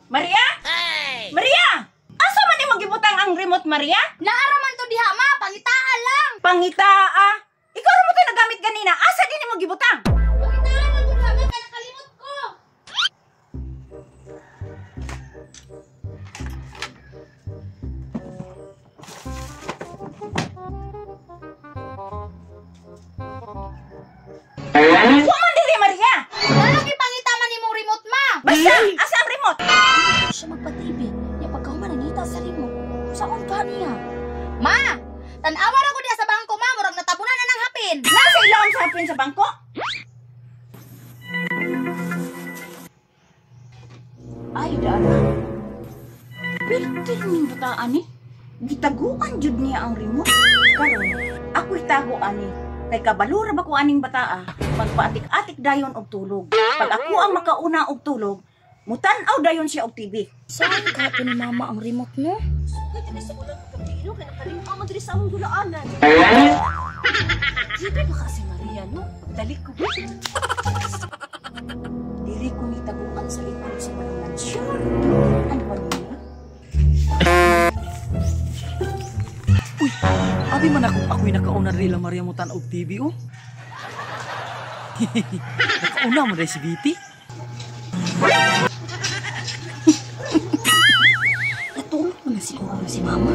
Maria? Hey! Maria! Asa man nimo gibutang ang remote, Maria? Naa ra man to diha, ma, pangitaa lang. Pangitaa? Ikaw ra mo to nagamit ganina. Asa din nimo gibutang? Pangitaa lang gud, ma, kay nakalimot ko. Wa man diri, Maria. Ngano gipangita man nimong remote, ma? Basta, asa ang remote? Siya magpa-TV. Ya pagkahuman nangita sa remote. Saon ka niya? Ma, tan-awa ra ko diha sa bangko, ma, murag natabunan na ng hapin. Nasa ilawom sa hapin sa bangko? Ay, dara. Piltir ning bataan ni. Gitaguan jud niya ang remote. Karon, ako'y tago ani. Kay kabalura ba ko aning bataa? Pagpaatik-atik dayon og tulog. Pag ako ang makauna og tulog, mutan-aw dayon siya og TV. Saan ka to ni mama ang remote, no? Kaya dili sa ulan ko kapino, kaya nakalimpa man diri sa among gulaanan. Dili ba kasi Maria, no? Pagdali ko. Diri ko ni taguan sa likod sa balunan. Sure. Ano ba niya? Uy, abi man ako ako'y nakauna diri la Maria mo tan-og TV, oh. Nakauna mo diri si Betty. Natulog mo na siguro si mama.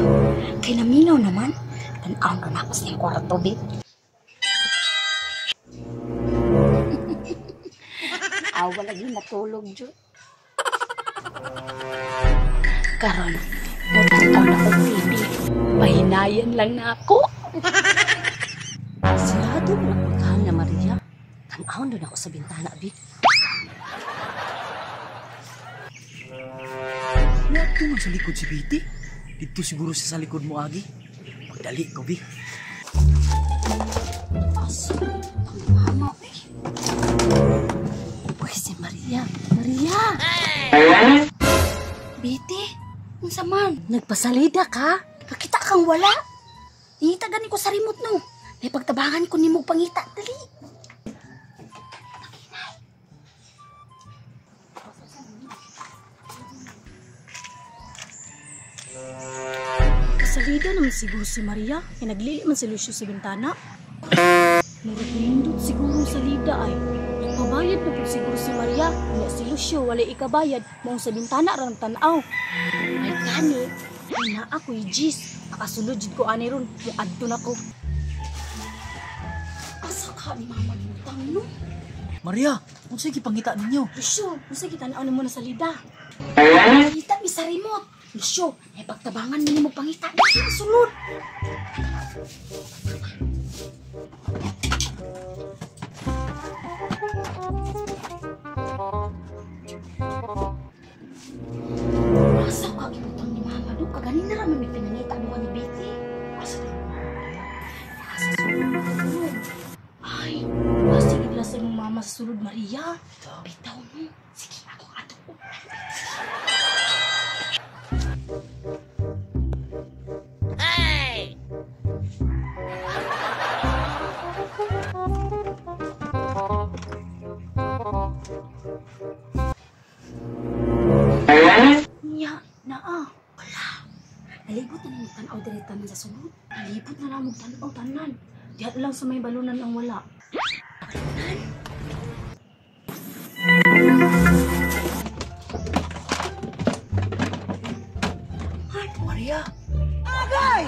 Kay naminaw naman. Tan-aw na ako sa iyang kwarto, babe. Awa lagi natulog, Jud. Karon, mutan-aw na ko TV. Pahinayan lang na ako. Sirado mo na pagkahan na Maria. Tan-awon doon ako sa bintana, bi. Niadto man sa likod si Betty. Dito siguro siya sa likod mo, agi. Pagdali ko, bi. Asa? Ang mama, eh. Uy, si Maria. Maria! Hey! Betty, unsa man? Nagpasalida ka? Nakita kang wala. Nangita gani ko sa remote, no. May pagtabangan ko nimo pangita. Dali. Kasalida naman siguro si Maria. Kaya naglili man si Lucio sa bintana. Murag nindot siguro sa lida ay. Nagpabayad na po siguro si Maria. Nga si Lucio wala ikabayad. Maong sa bintana ra tanaw. Ay gani. Ay naa ko'y gis. Nakasulod jud ko ani ron. Muadto na ko. Asa ka ni mama butang, no? Maria, unsay gipangita ninyo? Lucio, unsa gitan-aw nimo na sa lida? Pangita mi sa remote. Lucio, may pagtabangan mi nimo pangita. Dali, sulod. Asa ka gibutang ni mama do? Kaganina ra man mi pinangita duha ni Betty. Asa din mo, Maria? Asa sulod? Ay, asa gid sa imong mama sa sulod, Maria. Bitaw no. Sige, ako ato. Hey! Nya, naa. Wala. Nalibot na nang tan-aw diri tanan sa sulod. Nalibot na lang tan-aw tanan. Diha lang sa may balunan ang wala. Balunan? Maria! Agay!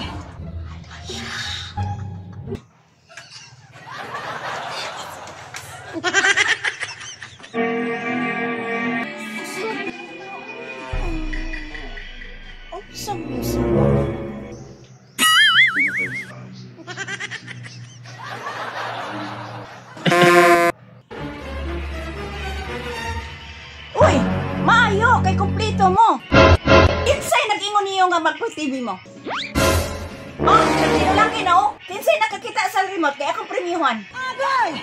Unsa mo sa? Uy, maayo kay kumpleto mo. Kinsay nag-ingon niyo nga magpa-TV mo? Oh, nagkinulangin na oh. Kinsay nakakita sa remote kay akong premiuhan. Agay!